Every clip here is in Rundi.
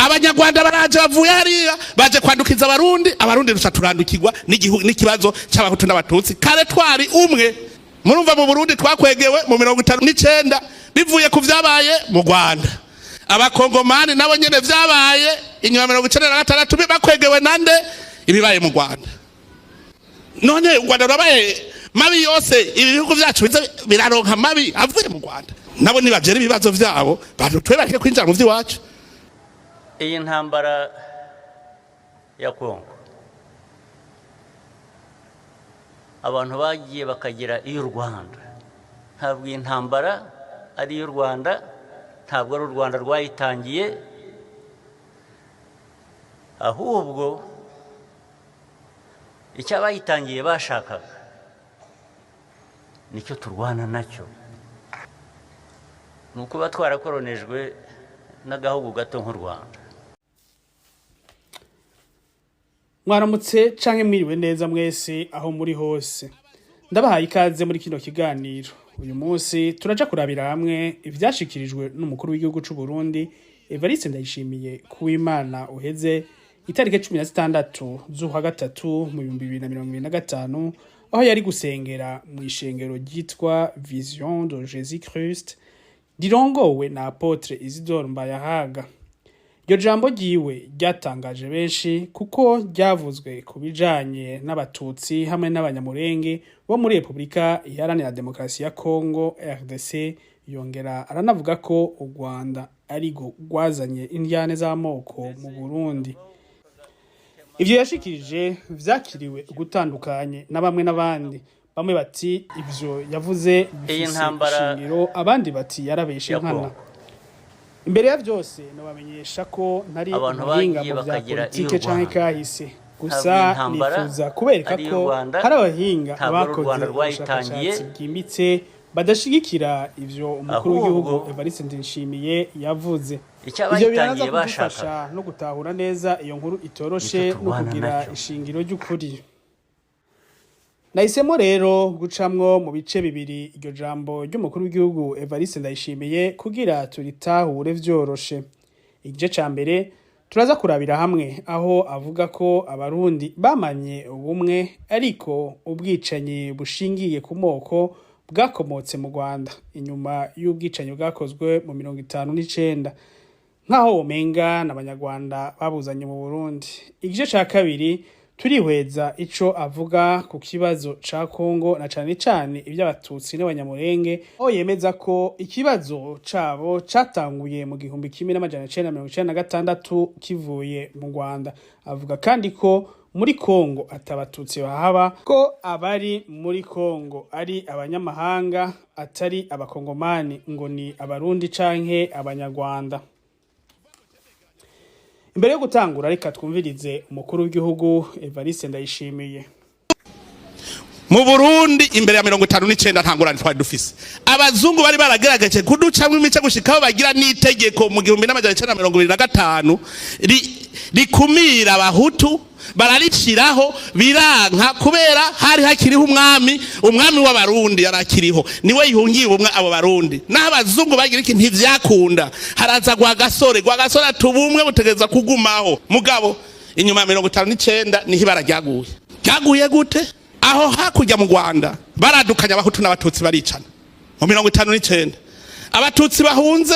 Abanyarwanda baraje, bavuye hariya, baje kwandukiza Abarundi. Abarundi duca turandukirwa n'ikibazo c'Abahutu n'Abatutsi. Kare twari umwe. Murumva, mu Burundi twakwegewe mu 59 bivuye ku vyabaye mu Rwanda. Abakongomani nabo nyene vyabaye inyuma 96, bakwegewe nande? Ibibaye mu Rwanda. None u Rwanda rurabaye mabi yose, ibi bihugu vyacu biza biraronka mabi avuye mu Rwanda. Nabo nibagera ibibazo vyabo, bantu twe bareke kwinjira mu vy'iwacu. Iyi ntambara ya Kongo, abantu bagiye bakagira iy'u Rwanda. Ntabwo iyi ntambara ari iy'u Rwanda, ntabwo ari u Rwanda rwayitangiye, ahubwo icyo abayitangiye bashakaga nicyo turwana nacyo. Ni ukuba twarakoronejwe n'agahugu gato nk'u Rwanda. Mwaramutse canke mwiriwe neza mwese aho muri hose. Ndabahaye ikaze muri kino kiganiro. Uyu munsi turaja kurabira hamwe ivyashikirijwe n'umukuru w'igihugu c'u Burundi Evariste Ndayishimiye kuw'Imana uheze, itariki 16 z'ukwa gatatu mu 2025, aho yari gusengera mu ishengero ryitwa Vision de Jésus Christ rirongowe na Apôtre Isidore Mbayahaga. Iryo jambo ryiwe ryatangaje benshi kuko ryavuzwe ku bijanye n'Abatutsi hamwe n'Abanyamurenge bo muri Repubulika Iharanira Demokarasi ya Kongo, RDC. Yongera aranavuga ko u Rwanda arirwo rwazanye indyane z'amoko mu Burundi. Ivyo yashikirije vyakiriwe ugutandukanye na bamwe n'abandi. Bamwe bati ivyo yavuze Iyi bifise ntambara ishingiro, abandi bati yarabeshe ya nkana. Kongo, Imbere ya vyose, nobamenyesha ko ntari abantu umuhinga bagiye mu vya bakagira politike iy'u canke Rwanda. kahise. Gusa Ntabwo iyi ntambara nifuza kubereka ari iy'u ko Rwanda, hari abahinga ntabwo ari u bakoze Rwanda rwayitangiye, ubushakashatsi bwimbitse badashigikira ivyo umukuru w'igihugu ahubwo Evariste Ndayishimiye yavuze. icyo Ivyo biraza abayitangiye kudufasha bashakaga no gutahura neza iyo nkuru itoroshe nicyo no turwana kugira nacyo. ishingiro ry'ukuri. Nahisemo rero gucamwo mu bice bibiri iryo jambo ry'umukuru w'igihugu Evariste Ndayishimiye kugira turitahure vyoroshe. Igice ca mbere, turaza kurabira hamwe aho avuga ko Abarundi bamanye ubumwe, ariko ubwicanyi bushingiye ku moko bwakomotse mu Rwanda inyuma y'ubwicanyi bwakozwe mu 59, nk'aho womenga n'Abanyarwanda babuzanye mu Burundi. Igice ca kabiri, turihweza ico avuga ku kibazo ca Kongo na cane cane ivy'Abatutsi n'Abanyamurenge, aho yemeza ko ikibazo cabo catanguye mu 1996 kivuye mu Rwanda. Avuga kandi ko muri Kongo atabatutsi bahaba, ko abari muri Kongo ari abanyamahanga, atari Abakongomani, ngo ni Abarundi canke Abanyarwanda. Imbere yo gutangura, reka twumvirize umukuru w'igihugu Evariste Ndayishimiye. Mu Burundi imbere ya 59 nta ngorane twari dufise. Abazungu bari baragerageje kuducamwo imice gushikaho bagira n'itegeko mu 1925 rikumira Abahutu, barariciraho biranka kubera hari hakiriho umwami. Umwami w'Abarundi yarakiriho, niwe yihungiye ubumwe abo Barundi. Naho abazungu bagira iki, ntivyakunda. Haraza Rwagasore. Rwagasore ati ubumwe butegereza kugumaho. Mugabo inyuma ya 59 niho ibara ryaguye. Ryaguye gute? Aho hakurya mu Rwanda baradukanya Abahutu n'Abatutsi, baricana mu 59. Abatutsi bahunze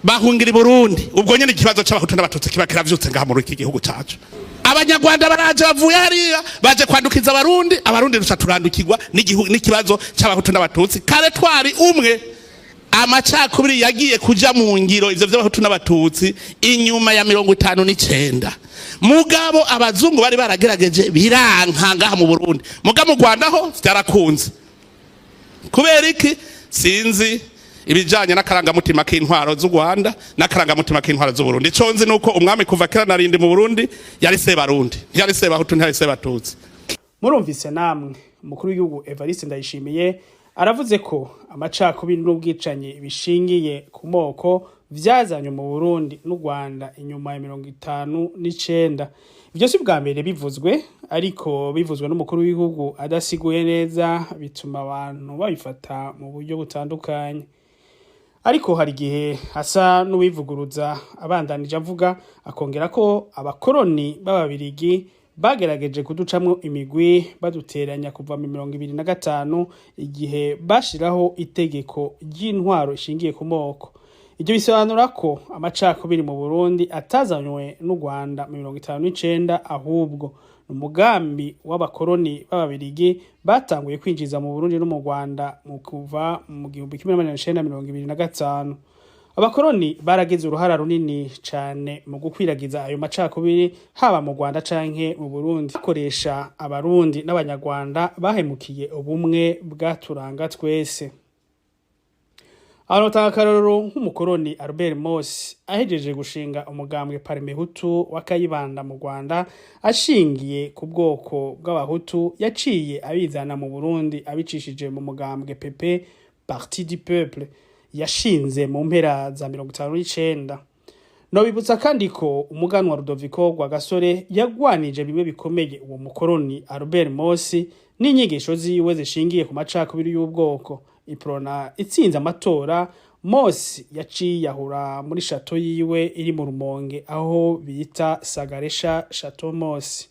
bahungira i Burundi. Ubwo nyene ikibazo c'Abahutu n'Abatutsi kiba kiravyutse ngaha muri iki gihugu cacu. Abanyarwanda baraje, bavuye hariya, baje kwandukiza Abarundi. Abarundi duca turandukirwa n'ikibazo c'Abahutu n'Abatutsi. Kare twari umwe. Amacakubiri yagiye kuja mu ngiro, ivyo vy'Abahutu n'Abatutsi, inyuma ya 59. Mugabo abazungu bari baragerageje biranka ngaha mu Burundi, muga mu Rwanda ho vyarakunze. Kubera iki? Sinzi ibijanye n'akarangamutima k'intwaro z'u Rwanda n'akarangamutima k'intwaro z'u Burundi. Ico nzi nuko umwami kuva kera narindi mu Burundi yari Sebarundi, ntiyari Sebahutu, ntiyari Sebatutsi. Murumvise namwe, umukuru w'igihugu Evariste Ndayishimiye aravuze ko amacakubiri n'ubwicanyi bishingiye ku moko vyazanywe mu Burundi n'u Rwanda inyuma ya 59. Ivyo si bwa mbere bivuzwe, ariko bivuzwe n'umukuru w'igihugu adasiguye neza bituma abantu babifata mu buryo butandukanye. Ariko hari igihe asa n'uwivuguruza, abandanije avuga akongera ko abakoroni b'Ababirigi bagerageje kuducamwo imigwi, baduteranya kuva mu 25, igihe bashiraho itegeko ry'intwaro ishingiye ku moko. Ibyo bisobanura ko amacakubiri mu Burundi atazanywe n'u Rwanda mu 59, ahubwo ni umugambi w'abakoroni b'Ababirigi batanguye kwinjiza mu Burundi no mu Rwanda mu kuva mu 1925. Abakoroni baragize uruhara runini cane mu gukwiragiza ayo macakubiri, haba mu Rwanda canke mu Burundi, bakoresha Abarundi n'Abanyarwanda bahemukiye ubumwe bwaturanga twese. Aho notanga akarorero nk'umukoroni Albert Mosi ahejeje gushinga umugambwe Parmehutu wa Kayibanda mu Rwanda ashingiye ku bwoko bw'Abahutu, yaciye abizana mu Burundi abicishije mu mugambwe PP, Parti du Peuple, yashinze mu mpera za 59. Nobibutsa kandi ko umuganwa Rudoviko Rwagasore yagwanije bimwe bikomeye uwo mukoroni Albert Mosi n'inyigisho ziwe zishingiye ku macakubiri y'ubwoko. Uprona itsinze amatora, Mosi yaciye yahura muri château yiwe iri mu Rumonge, aho bita Sagaresha Château Mosi.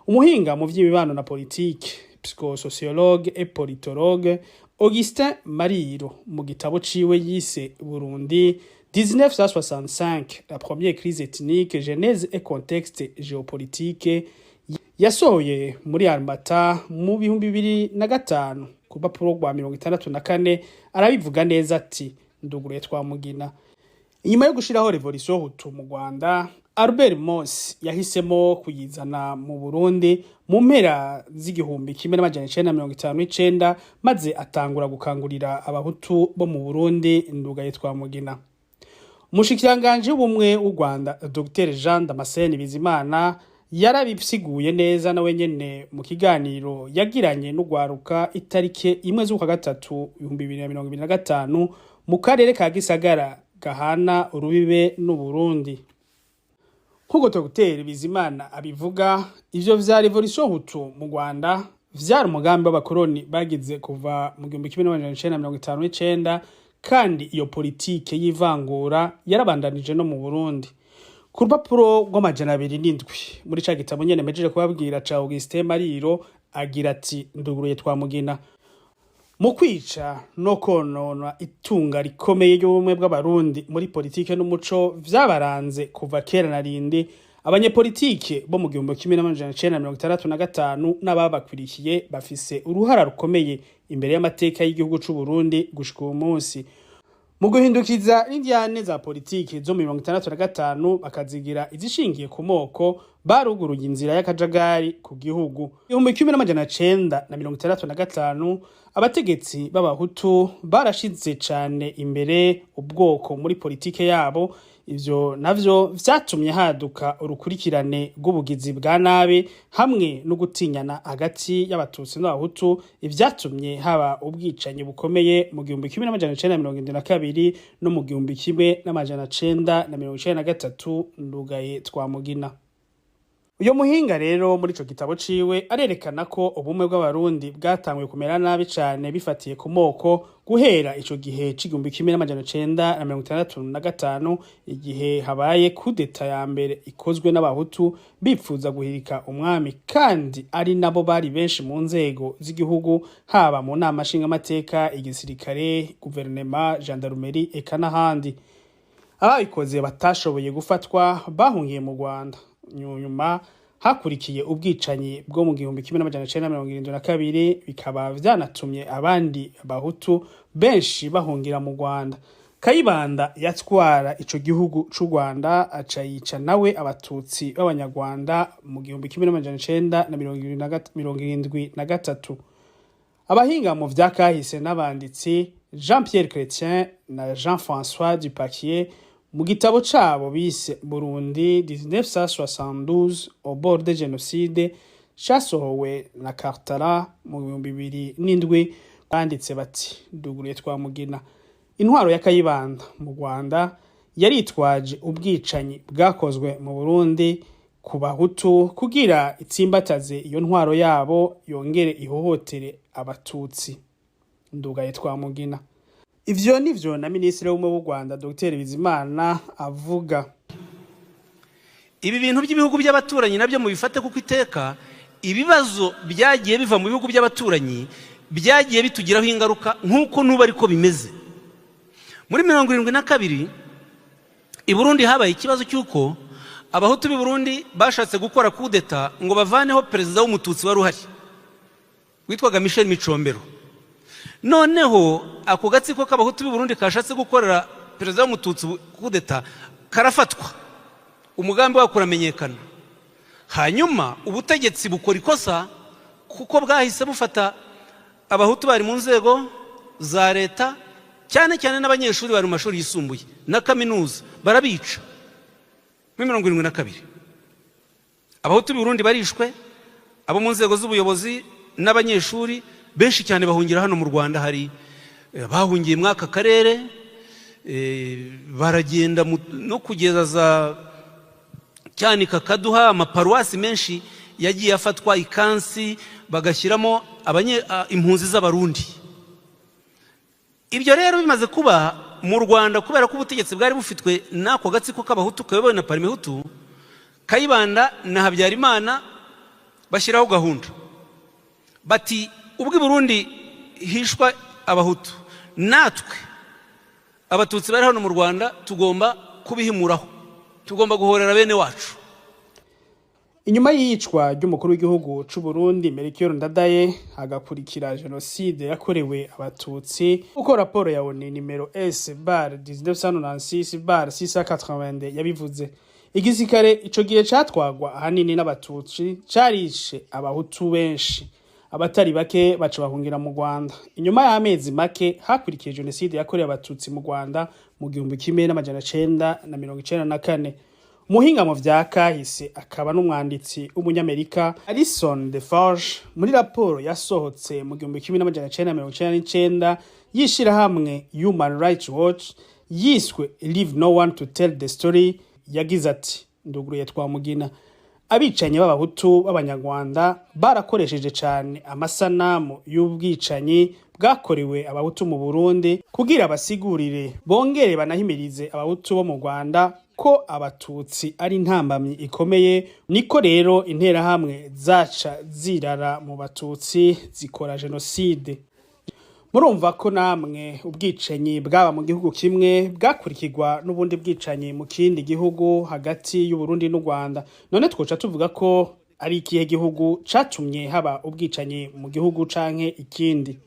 Umuhinga mu vy'imibano na politike, psychosociologue et politologue, Augustin Mariro, mu gitabo ciwe yise Burundi 1965, la première crise ethnique, genèse et contexte géopolitique, yasohoye muri Harmattan mu 2005, ku rupapuro rwa 64, arabivuga neza ati, nduguruye twamugina: "Inyuma yo gushiraho Révolution Hutu mu Rwanda, Albert Mosi yahisemo kuyizana mu Burundi mu mpera z'1959, maze atangura gukangurira Abahutu bo mu Burundi." Ndugaye twamugina. Umushikiranganji w'ubumwe w'u Rwanda, Dr Jean Damascene Bizimana, yarabisiguye neza nawe nyene mu kiganiro yagiranye n'urwaruka itarike 1 z'ukwa gatatu 2025 mu karere ka Gisagara gahana urubibe n'Uburundi. Nk'uko Dr Bizimana abivuga, ivyo vya Révolution Hutu mu Rwanda vyari umugambi w'abakoroni bagize kuva mu 1959, kandi iyo politike y'ivangura yarabandanije no mu Burundi. Ku rupapuro rw'207 muri ca gitabo nyene mpejeje kubabwira ca Augustin Mariro, agira ati, nduguruye twamugina: "Mu kwica no konona itunga rikomeye ry'ubumwe bw'Abarundi muri politike n'umuco vyabaranze kuva kera na rindi, abanyepolitike bo mu 1965 n'ababakurikiye bafise uruhara rukomeye imbere y'amateka y'igihugu c'u Burundi gushika uwu munsi, mu guhindukiza n'indyane za politike zo mu 65 bakazigira izishingiye ku moko. Baruguruye inzira y'akajagari ku gihugu. 1965 abategetsi b'Abahutu barashize cane imbere ubwoko muri politike yabo. Ivyo navyo vyatumye haduka urukurikirane rw'ubugizi bwa nabi hamwe no gutinyana hagati y'Abatutsi n'Abahutu, ivyatumye haba ubwicanyi bukomeye mu 1972 no mu 1993." Ndugaye twamugina. Uyo muhinga rero muri ico gitabo ciwe arerekana ko ubumwe bw'Abarundi bwatanguye kumera nabi cane bifatiye ku moko guhera ico gihe c'1965, igihe habaye kudeta ya mbere ikozwe n'Abahutu bipfuza guhirika umwami, kandi ari nabo bari benshi mu nzego z'igihugu, haba mu nama nshingamateka, igisirikare, guverinema, gendarmerie, eka n'ahandi. Ababikoze batashoboye gufatwa, bahungiye mu Rwanda. Nyuma hakurikiye ubwicanyi bwo mu 1972, bikaba vyanatumye abandi Bahutu benshi bahungira mu Rwanda. Kayibanda yatwara ico gihugu c'u Rwanda aca yica nawe Abatutsi b'Abanyarwanda mu 1973. Abahinga mu vya kahise n'abanditsi Jean Pierre Chrétien na Jean-François Dupaquier, mu gitabo cabo bise Burundi 1972 au bord de génocide, casohowe na Kartara mu 2007, banditse bati, nduguruye twamugina: "Intwaro ya Kayibanda mu Rwanda yaritwaje ubwicanyi bwakozwe mu Burundi ku Bahutu kugira itsimbataze iyo ntwaro yabo, yongere ihohotere Abatutsi." Ndugaye twamugina. Ivyo nivyo na minisitiri w'ubumwe bw'u Rwanda, Dr Bizimana, avuga. Ibi bintu by'ibihugu by'abaturanyi nabyo mubifate, kuko iteka ibibazo byagiye biva mu bihugu by'abaturanyi byagiye bitugiraho ingaruka, nk'uko n'ubu ariko bimeze. Muri 72 i Burundi habaye ikibazo cy'uko Abahutu b'i Burundi bashatse gukora kudeta ngo bavaneho perezida w'Umututsi wari uhari witwaga Michel Micombero. Noneho ako gatsiko k'Abahutu b'i Burundi kashatse gukorera perezida w'Umututsi kudeta karafatwa, umugambi wako uramenyekana. Hanyuma ubutegetsi bukora ikosa, kuko bwahise bufata Abahutu bari mu nzego za leta, cyane cyane n'abanyeshuri bari mu mashuri yisumbuye na kaminuza, barabica. Muri 72 Abahutu b'i Burundi barishwe, abo mu nzego z'ubuyobozi n'abanyeshuri benshi cyane bahungira hano mu Rwanda. Hari bahungiye muri aka karere, baragenda no kugeza za Cyanika, Kaduha, amaparuwasi menshi yagiye afatwa ikansi bagashyiramo impunzi z'Abarundi. Ibyo rero bimaze kuba mu Rwanda, kubera ko ubutegetsi bwari bufitwe n'ako gatsiko k'Abahutu kayobowe na Parmehutu, Kayibanda na Habyarimana bashyiraho gahunda bati: "Ubwo i Burundi hishwa Abahutu, natwe Abatutsi bari hano mu Rwanda tugomba kubihimuraho, tugomba guhorera bene wacu." Inyuma y'iyicwa ry'umukuru w'igihugu c'u Burundi Melchior Ndadaye, hagakurikira jenoside yakorewe Abatutsi, uko raporo ya ONU nimero S/1996/682 yabivuze, igisirikare ico gihe catwagwa ahanini n'Abatutsi carishe Abahutu benshi, abatari bake baca bahungira mu Rwanda. Inyuma y'amezi make hakurikiye jenoside yakorewe Abatutsi mu Rwanda mu 1994. Umuhinga mu vya kahise akaba n'umwanditsi w'Umunyamerika Alison Des Forges, muri raporo yasohotse mu 1999 y'ishirahamwe Human Rights Watch yiswe "Leave No One to Tell the Story", yagize ati, nduguruye twamugina: "Abicanyi b'Abahutu b'Abanyarwanda barakoresheje cane amasanamu y'ubwicanyi bwakorewe Abahutu mu Burundi kugira basigurire bongere banahimirize Abahutu bo mu Rwanda ko Abatutsi ari intambamyi ikomeye. Niko rero Interahamwe zaca zirara mu Batutsi zikora jenoside." Murumva ko namwe ubwicanyi bwaba mu gihugu kimwe bwakurikirwa n'ubundi bwicanyi mu kindi gihugu hagati y'Uburundi n'u Rwanda. None twoca tuvuga ko ari ikihe gihugu catumye haba ubwicanyi mu gihugu canke ikindi?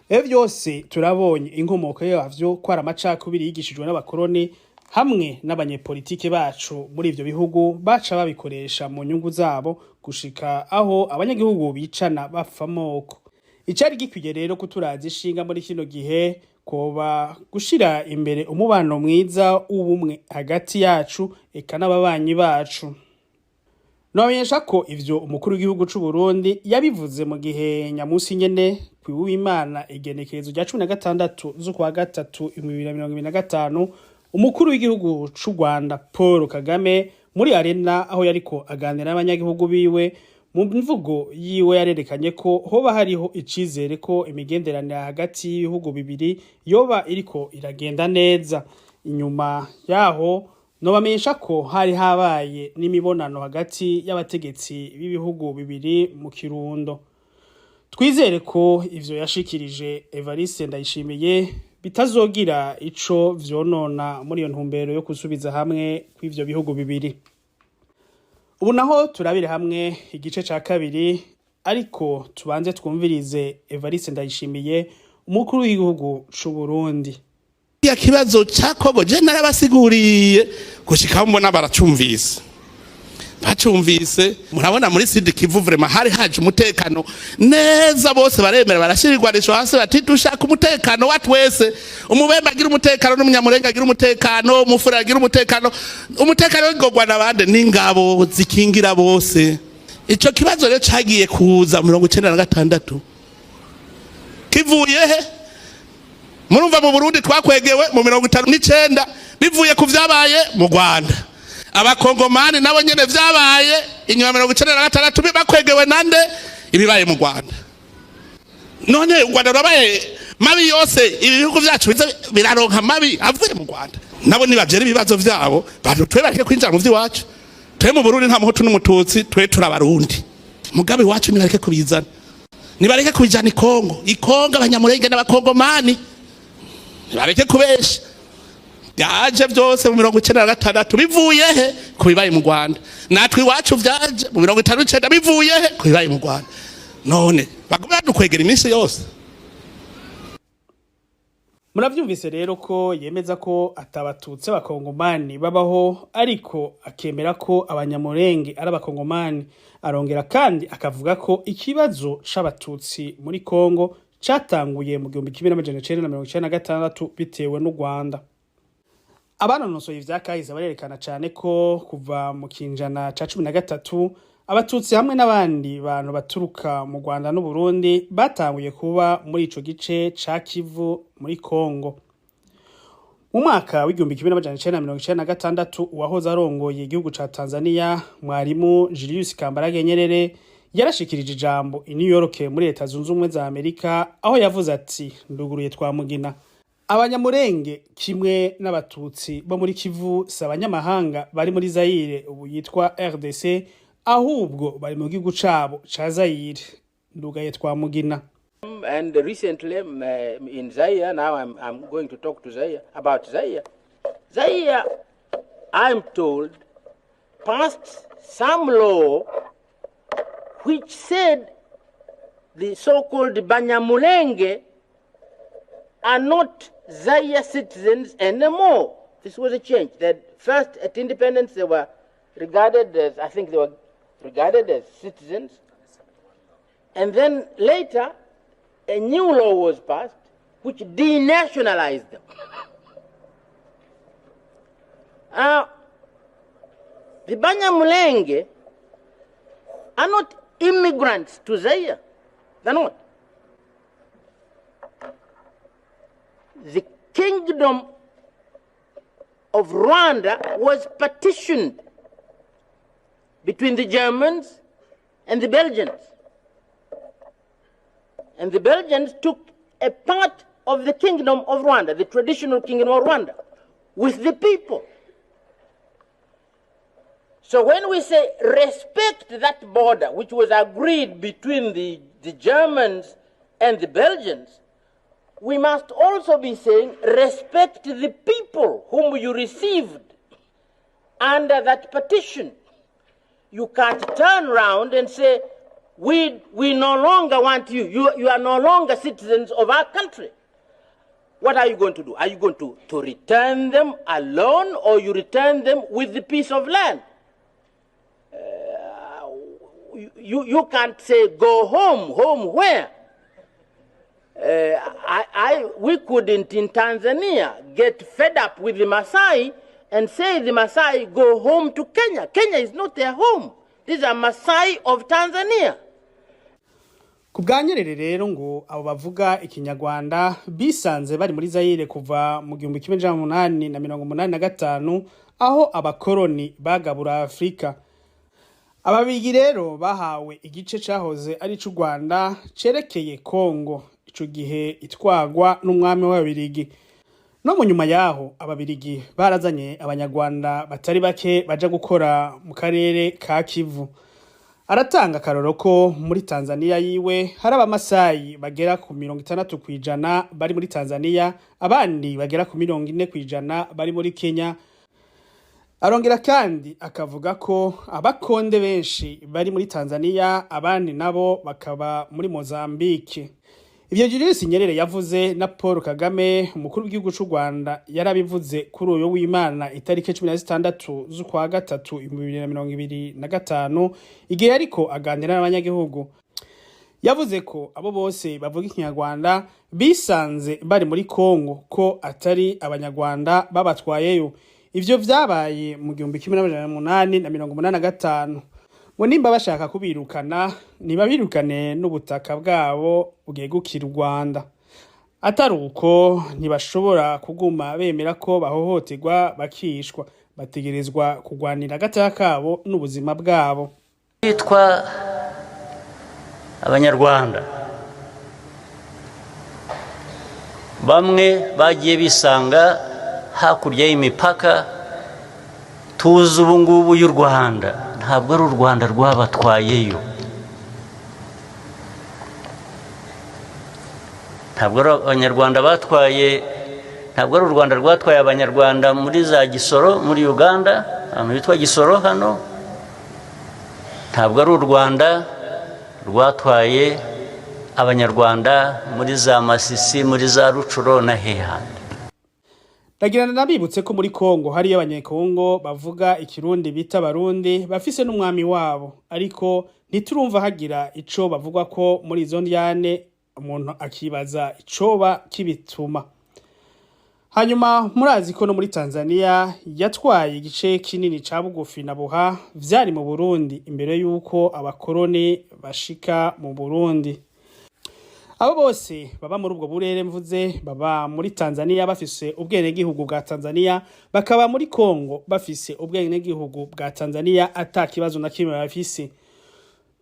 Ivyo vyose turabonye inkomoko yavyo ko ari amacakubiri yigishijwe n'abakoroni hamwe n'abanyepolitike bacu muri ivyo bihugu, baca babikoresha mu nyungu zabo gushika aho abanyagihugu bicana bapfa amoko. Icari gikwiye rero kuturaza ishinga muri kino gihe koba gushira imbere umubano mwiza w'ubumwe hagati yacu eka n'ababanyi bacu. Nobamenyesha ko ivyo umukuru w'igihugu c'u Burundi yabivuze mu gihe nyamusi nyene kw'Uwimana, igenekerezo rya 16 z'ukwa gatatu 2025, umukuru w'igihugu c'u Rwanda Paul Kagame muri Arena aho yariko aganira n'abanyagihugu biwe, mu mvugo yiwe yarerekanye ko hoba hariho icizere ko imigenderanire hagati y'ibihugu bibiri yoba iriko iragenda neza. Inyuma yaho nobamenyesha ko hari habaye n'imibonano hagati y'abategetsi b'ibihugu bibiri mu Kirundo. Twizere ko ivyo yashikirije Evariste Ndayishimiye bitazogira ico vyonona muri iyo ntumbero yo gusubiza hamwe kw'ivyo bihugu bibiri. Ubu naho turabire hamwe igice ca kabiri, ariko tubanze twumvirize Evariste Ndayishimiye, umukuru w'igihugu c'u Burundi. Ya kibazo ca Kongo je narabasiguriye gushika mbona baracumvise, bacumvise. Murabona muri Sud Kivu vraiment hari haje umutekano neza, bose baremera, barashira igwanisho hasi, bati: "Dushaka umutekano wa twese, Umubembe agira umutekano n'Umunyamurenga agira umutekano, Umufura agira umutekano." Umutekano w'igogwa nabande? N'ingabo zikingira bose. Ico kibazo rero cagiye kuza 96 kivuye he? Murumva mu Burundi twakwegewe mu 59 bivuye ku vyabaye mu Rwanda. Abakongomani nabo nyene vyabaye inyuma 96 bakwegewe nande? Ibibaye mu Rwanda. None u Rwanda rurabaye Mabi yose ibi bihugu vyacu biza biraronka mabi avuye mu Rwanda. Nabo nibavyera ibibazo vyabo, bantu twe bareke kwinjira mu vy'iwacu. Twe mu Burundi nta Muhutu n'Umututsi, twe turabarundi. Mugabe iwacu nibareke kubizana, nibareke kubijana ikongo. Ikongo Abanyamurenge n'Abakongomani, nibareke kubesha. Byaje byose mu 96 bivuye he? Ku bibaye mu Rwanda. Natwe iwacu vyaje mu 59 bivuye he? Ku bibaye mu Rwanda. None baguma badukwegera iminsi yose. Muravyumvise rero ko yemeza ko atabatutsi abakongomani babaho, ariko akemera ko Abanyamurenge ari Abakongomani. Arongera kandi akavuga ko ikibazo c'Abatutsi muri Kongo catanguye mu 1996 bitewe n'u Rwanda. Abanonosoye ivya kahise barerekana cane ko kuva mu kinjana ca 13 Abatutsi hamwe n'abandi bantu baturuka mu Rwanda n'Uburundi batanguye kuba muri ico gice ca Kivu muri Kongo. Mu mwaka w'1996, uwahoze arongoye igihugu ca Tanzania, Mwarimu Julius Kambarage Nyerere, yarashikirije ijambo i New York muri Leta Zunze Ubumwe za Amerika, aho yavuze ati: "Nduguruye Twamugina, Abanyamurenge kimwe n'Abatutsi bo muri Kivu si abanyamahanga bari muri Zaire ubu yitwa RDC, ahubwo bari mu gihugu cabo ca Zaire. Ndugaye Twamugina." And recently in Zaire, now I'm going to talk to Zaire about Zaire. Zaire, I'm told, passed some law which said the so-called Banyamulenge are not Zaire citizens anymore. This was a change. That first, at independence, they were regarded as, I think they were regarded as citizens. And then later, a new law was passed which denationalized them. The Banyamulenge are not immigrants to Zaire. They're not. The kingdom of Rwanda was partitioned between the Germans and the Belgians. And the Belgians took a part of the kingdom of Rwanda, the traditional kingdom of Rwanda, with the people. So when we say respect that border, which was agreed between the Germans and the Belgians, we must also be saying respect the people whom you received under that partition. You can't turn round and say, we no longer want you. You are no longer citizens of our country. What are you going to do? Are you going to return them alone, or you return them with the piece of land? You can't say go home. Home where? We couldn't in Tanzania get fed up with the Maasai and say the Maasai go home to Kenya. Kenya is not their home. These are Maasai of Tanzania. Ku bwa Nyerere rero, ngo abo bavuga Ikinyarwanda bisanze bari muri Zayire kuva mu 1885, aho abakoroni bagabura Afurika. Ababigi rero bahawe igice cahoze ari ic'u Rwanda cerekeye Kongo, ico gihe itwagwa n'umwami w'Ababirigi. No mu nyuma yaho, Ababirigi barazanye Abanyarwanda batari bake baja gukora mu karere ka Kivu. Aratanga akaroro ko muri Tanzania yiwe hari Abamasayi bagera ku 60% bari muri Tanzania, abandi bagera ku 40% bari muri Kenya. Arongera kandi akavuga ko Abakonde benshi bari muri Tanzania, abandi nabo bakaba muri Mozambique. Ivyo Julius Nyerere yavuze, na Paul Kagame, umukuru w'igihugu c'u Rwanda, yarabivuze kuri uyu w'Imana itariki 16 z'ukwa gatatu 2025, igihe ariko aganira n'abanyagihugu. Yavuze ko abo bose bavuga Ikinyarwanda bisanze bari muri Kongo, ko atari Abanyarwanda babatwayeyo. Ivyo vyabaye mu 1885. Ngo nimba bashaka kubirukana, ntibabirukane n'ubutaka bwabo bwegukira u Rwanda. Atari uko, ntibashobora kuguma bemera ko bahohoterwa bakishwa. Bategerezwa kurwanira agateka kabo n'ubuzima bwabo. Bitwa Abanyarwanda. Bamwe bagiye bisanga hakurya y'imipaka tuzi ubu ngubu y'u Rwanda. Ntabwo ari u Rwanda rwabatwayeyo, ntabwo ari Abanyarwanda batwaye, ntabwo ari u Rwanda rwatwaye Abanyarwanda muri za Gisoro muri Uganda, ahantu hitwa Gisoro hano. Ntabwo ari u Rwanda rwatwaye Abanyarwanda muri za Masisi, muri za Rucuro na hehandi. Ndagirana nabibutse ko muri Kongo hariyo Abanyekongo bavuga Ikirundi bita Abarundi, bafise n'umwami wabo, ariko ntiturumva hagira ico bavuga ko muri izo ndyane, umuntu akibaza icoba kibituma. Hanyuma murazi ko no muri Tanzania yatwaye igice kinini ca Bugufi na Buha vyari mu Burundi imbere y'uko abakoroni bashika mu Burundi. Abo bose baba muri ubwo burere mvuze baba muri Tanzania bafise ubwenegihugu bwa Tanzania, bakaba muri Kongo bafise ubwenegihugu bwa Tanzania, ata kibazo na kimwe bafise.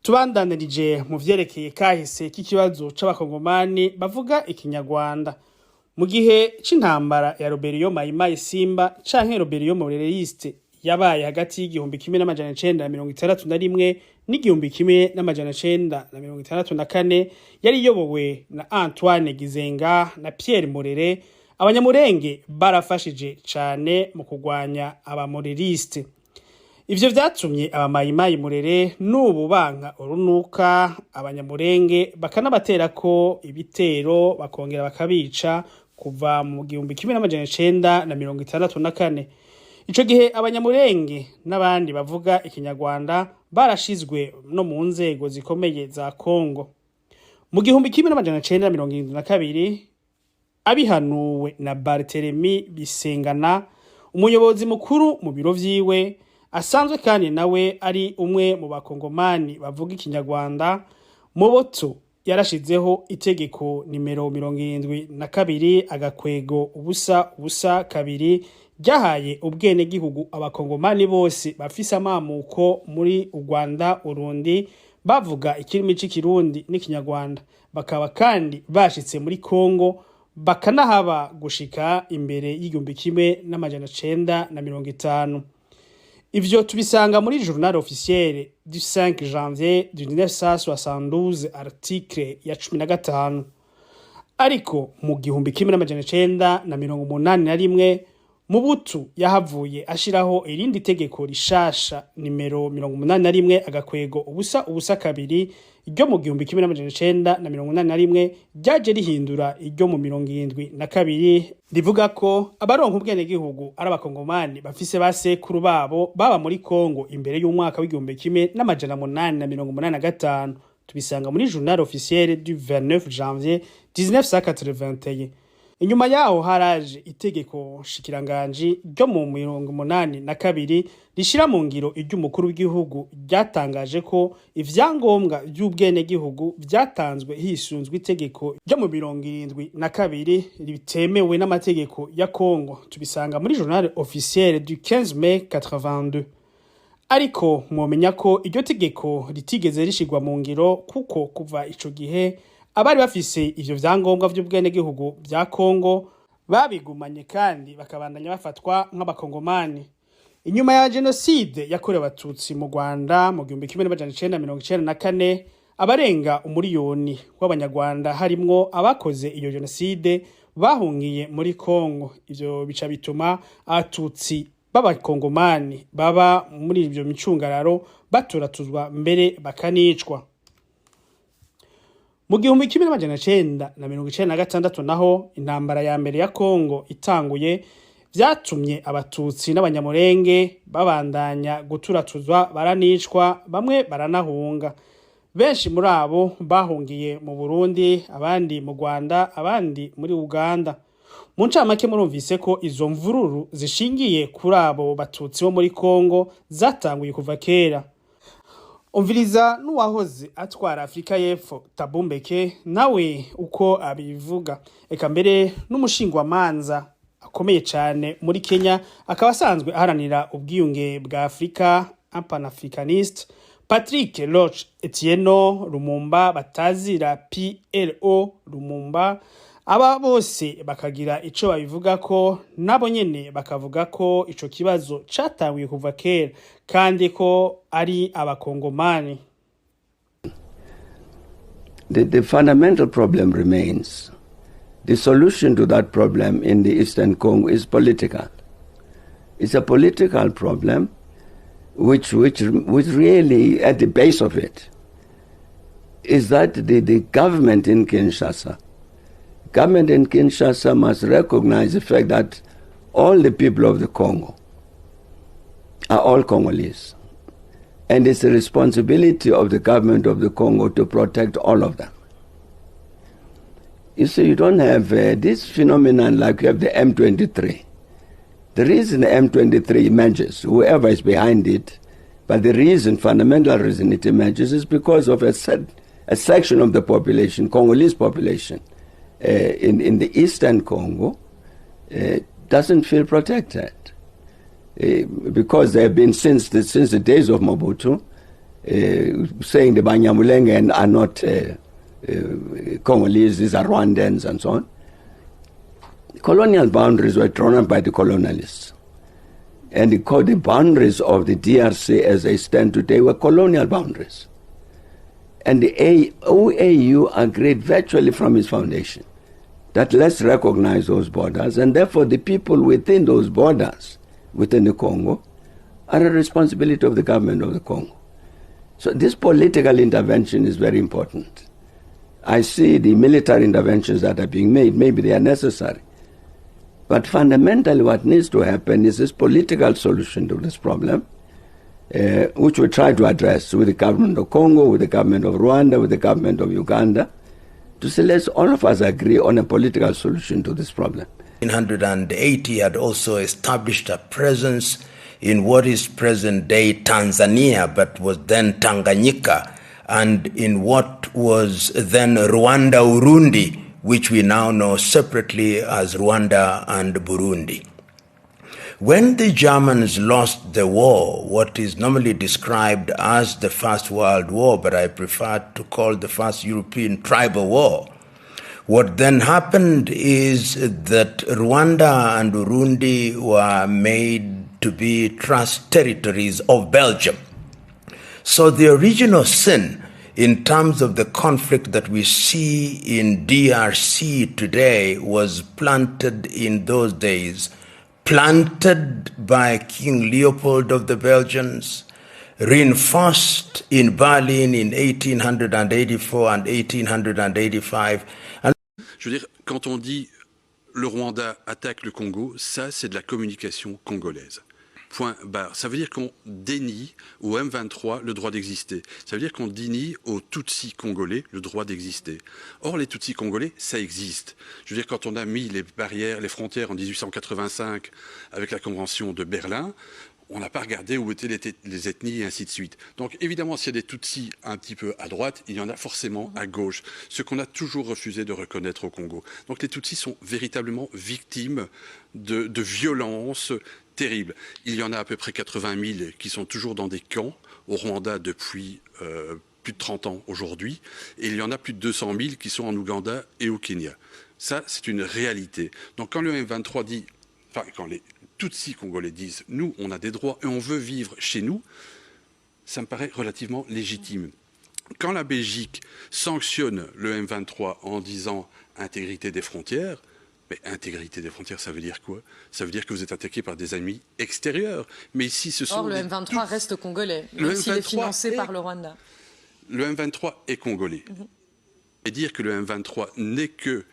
Tubandanirije mu vyerekeye kahise k'ikibazo c'Abakongomani bavuga Ikinyarwanda. Mu gihe c'intambara ya Rébellion Mayimayi Simba canke Rébellion Mureriste yabaye hagati y'1961 n'1964, yari iyobowe na Antoine Gizenga na Pierre Murere, Abanyamurenge barafashije cane mu kugwanya abamureriste. Ivyo vyatumye Abamayimayi Murere n'ubu banka urunuka Abanyamurenge, bakanabaterako ibitero, bakongera bakabica kuva mu 1964. Ico gihe Abanyamurenge n'abandi bavuga Ikinyarwanda barashizwe no mu nzego zikomeye za Kongo. Mu 1972, abihanuwe na Barthélemy Bisengana, umuyobozi mukuru mu biro vyiwe, asanzwe kandi nawe ari umwe mu Bakongomani bavuga Ikinyarwanda, Mobutu yarashizeho itegeko nimero 72/002 ryahaye ubwenegihugu Abakongomani bose bafise amamuko muri Rwanda Urundi, bavuga ikirimi c'Ikirundi n'Ikinyarwanda, bakaba kandi bashitse muri Kongo bakanahaba gushika imbere y'1950. Ivyo tubisanga muri Journal officiel du 5 janvier 1972, article ya 15. Ariko mu 1981, Mobutu yahavuye ashiraho irindi tegeko rishasha nimero 81/002 ryo mu 1981, ryaje rihindura iryo mu 72, rivuga ko abaronka ubwenegihugu ari Abakongomani bafise ba sekuru babo baba muri Kongo imbere y'umwaka w'1885. Tubisanga muri Journal officiel du 29 janvier 1981. Inyuma yaho haraje itegeko nshikiranganji ryo mu 82 rishira mu ngiro iry'umukuru w'igihugu, ryatangaje ko ivyangombwa vy'ubwenegihugu vyatanzwe hisunzwe itegeko ryo mu 72 bitemewe n'amategeko ya Kongo. Tubisanga muri Journal officiel du 15 mai 82. Ariko mwomenya ko iryo tegeko ritigeze rishigwa mu ngiro, kuko kuva ico gihe abari bafise ivyo vyangombwa vy'ubwenegihugu vya Kongo babigumanye kandi bakabandanya bafatwa nk'Abakongomani. Inyuma ya jenoside yakorewe Abatutsi mu Rwanda mu 1994, abarenga umuriyoni w'Abanyarwanda, harimwo abakoze iyo jenoside, bahungiye muri Kongo. Ivyo bica bituma Abatutsi b'Abakongomani baba muri ivyo micungararo baturatuzwa, mbere bakanicwa. Mu 1996 naho, intambara ya mbere ya Kongo itanguye, vyatumye Abatutsi n'Abanyamurenge babandanya guturatuzwa, baranicwa, bamwe baranahunga. Benshi muri abo bahungiye mu Burundi, abandi mu Rwanda, abandi muri Uganda. Mu ncamake, murumvise ko izo mvururu zishingiye kuri abo Batutsi bo muri Kongo zatanguye kuva kera. Umviriza n'uwahoze atwara Afurika y'Epfo, Thabo Mbeki, nawe uko abivuga. Eka mbere n'umushingwamanza akomeye cyane muri Kenya, akaba asanzwe aharanira ubwiyunge bwa Afurika, panafricaniste, Patrick Roch Etienne Lumumba batazira PLO Lumumba. Aba bose bakagira ico babivugako, nabo nyene bakavuga ko ico kibazo catanguye kuva kera kandi ko ari Abakongomani. The fundamental problem remains. The solution to that problem in the Eastern Congo is political. It's a political problem which really, at the base of it, is that the government in Kinshasa must recognize the fact that all the people of the Congo are all Congolese. And it's the responsibility of the government of the Congo to protect all of them. You see, you don't have this phenomenon like you have the M23. The reason the M23 emerges, whoever is behind it, but the reason, fundamental reason it emerges is because of a section of the population, Congolese population, in the eastern Congo, doesn't feel protected. Because they have been since the days of Mobutu, saying the Banyamulenge are not Congolese, these are Rwandans and so on. Colonial boundaries were drawn up by the colonialists. And the boundaries of the DRC as they stand today were colonial boundaries. And the OAU agreed virtually from its foundation that let's recognize those borders, and therefore the people within those borders, within the Congo, are a responsibility of the government of the Congo. So this political intervention is very important. I see the military interventions that are being made, maybe they are necessary. But fundamentally what needs to happen is this political solution to this problem, which we try to address with the government of Congo, with the government of Rwanda, with the government of Uganda, to say let's all of us agree on a political solution to this problem. 1980 had also established a presence in what is present-day Tanzania, but was then Tanganyika, and in what was then Rwanda Urundi, which we now know separately as Rwanda and Burundi. When the Germans lost the war, what is normally described as the First World War, but I prefer to call the First European Tribal War, what then happened is that Rwanda and Burundi were made to be trust territories of Belgium. So the original sin in terms of the conflict that we see in DRC today was planted in those days, planted by King Leopold of the Belgians, reinforced in Berlin in 1884 and 1885. And Je veux dire, quand on dit le Rwanda attaque le Congo, ça c'est de la communication congolaise. Point barre. Ça veut dire qu'on dénie au M23 le droit d'exister. Ça veut dire qu'on dénie aux Tutsis congolais le droit d'exister. Or, les Tutsis congolais, ça existe. Je veux dire, quand on a mis les barrières, les frontières en 1885 avec la Convention de Berlin, on n'a pas regardé où étaient les ethnies et ainsi de suite. Donc évidemment, s'il y a des Tutsis un petit peu à droite, il y en a forcément à gauche, ce qu'on a toujours refusé de reconnaître au Congo. Donc les Tutsis sont véritablement victimes de violences terribles. Il y en a à peu près 80 000 qui sont toujours dans des camps au Rwanda depuis plus de 30 ans aujourd'hui, et il y en a plus de 200 000 qui sont en Ouganda et au Kenya. Ça, c'est une réalité. Donc quand le M23 dit, enfin quand les Tutsis congolais disent, nous, on a des droits et on veut vivre chez nous, ça me paraît relativement légitime. Quand la Belgique sanctionne le M23 en disant intégrité des frontières, mais intégrité des frontières, ça veut dire quoi? Ça veut dire que vous êtes attaqué par des ennemis extérieurs. Mais ici, ce sont Or, le M23 reste congolais, même s'il est financé par le Rwanda. Le M23 est congolais. Et dire que le M23 n'est que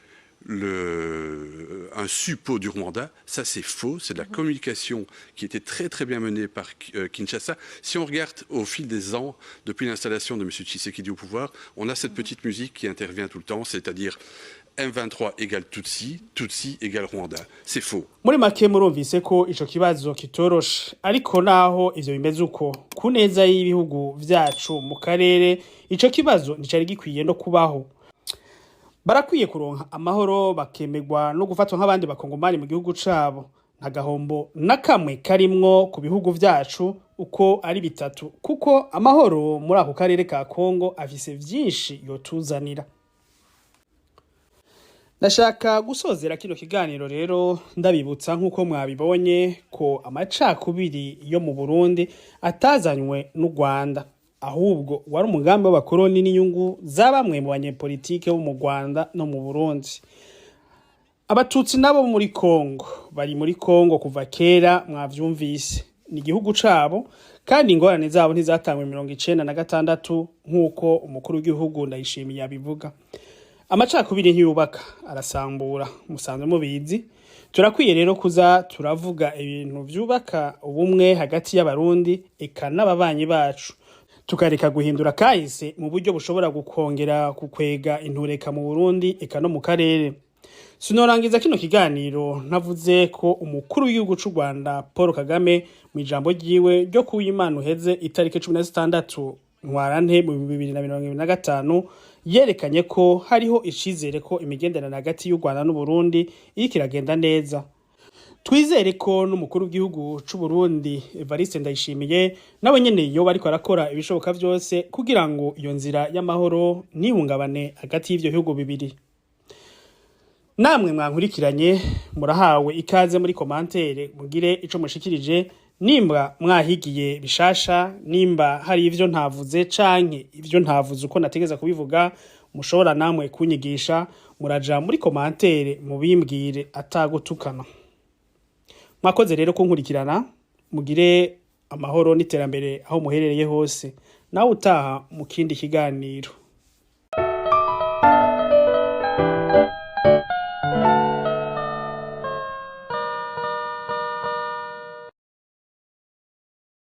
un suppôt du Rwanda, ça c'est faux, c'est de la communication qui était très très bien menée par Kinshasa. Si on regarde au fil des ans, depuis l'installation de M. Tshisekedi au pouvoir, on a cette petite musique qui intervient tout le temps, c'est-à-dire M23 égale Tutsi, Tutsi égale Rwanda. C'est faux. Muri make murumvise ko ico kibazo kitoroshe, ariko naho ivyo bimeze uko, ku neza y'ibihugu vyacu mu karere, ico kibazo nticari gikwiye no kubaho. Barakwiye kuronka amahoro, bakemerwa no gufatwa nk'abandi Bakongomani mu gihugu cabo. Nta gahombo na kamwe karimwo ku bihugu vyacu uko ari bitatu, kuko amahoro muri ako karere ka Kongo afise vyinshi yotuzanira. Ndashaka gusozera kino kiganiro rero ndabibutsa, nk'uko mwabibonye, ko amacakubiri yo mu Burundi atazanywe n'u Rwanda, ahubwo wari umugambi w'abakoroni n'inyungu za bamwe mu banyepolitike bo mu Rwanda no mu Burundi. Abatutsi nabo muri Kongo bari muri Kongo kuva kera, mwavyumvise, ni igihugu cabo, kandi ingorane zabo ntizatangwe 96 nk'uko umukuru w'igihugu Ndayishimiye abivuga. Amacakubiri ntiyubaka, arasambura, musanzwe mubizi. Turakwiye rero kuza turavuga ibintu vyubaka ubumwe hagati y'Abarundi eka n'ababanyi bacu, tukareka guhindura kahise mu buryo bushobora gukongera kukwega intureka mu Burundi eka no mu karere. Sinorangiza kino kiganiro ntavuze ko umukuru w'igihugu c'u Rwanda Paul Kagame, mu ijambo ryiwe ryo kuw'Imana uheze, itariki 16 Ntwarante mu 2025, yerekanye ko hariho icizere ko imigenderanire hagati y'u Rwanda n'Uburundi iriko iragenda neza. Twizere ko n'umukuru w'igihugu c'u Burundi Evariste Ndayishimiye nawe nyene yoba ariko arakora ibishoboka vyose kugira ngo iyo nzira y'amahoro ntihungabane hagati y'ivyo bihugu bibiri. Namwe mwankurikiranye, murahawe ikaze muri commentaire, mugire ico mushikirije nimba mwahigiye bishasha, nimba hari ivyo ntavuze canke ivyo ntavuze uko nategeza kubivuga, mushobora namwe kunyigisha. Muraja muri commentaire mubimbwire atagutukana. Mwakoze rero kunkurikirana, mugire amahoro n'iterambere aho muherereye hose. Nawe utaha mu kindi kiganiro.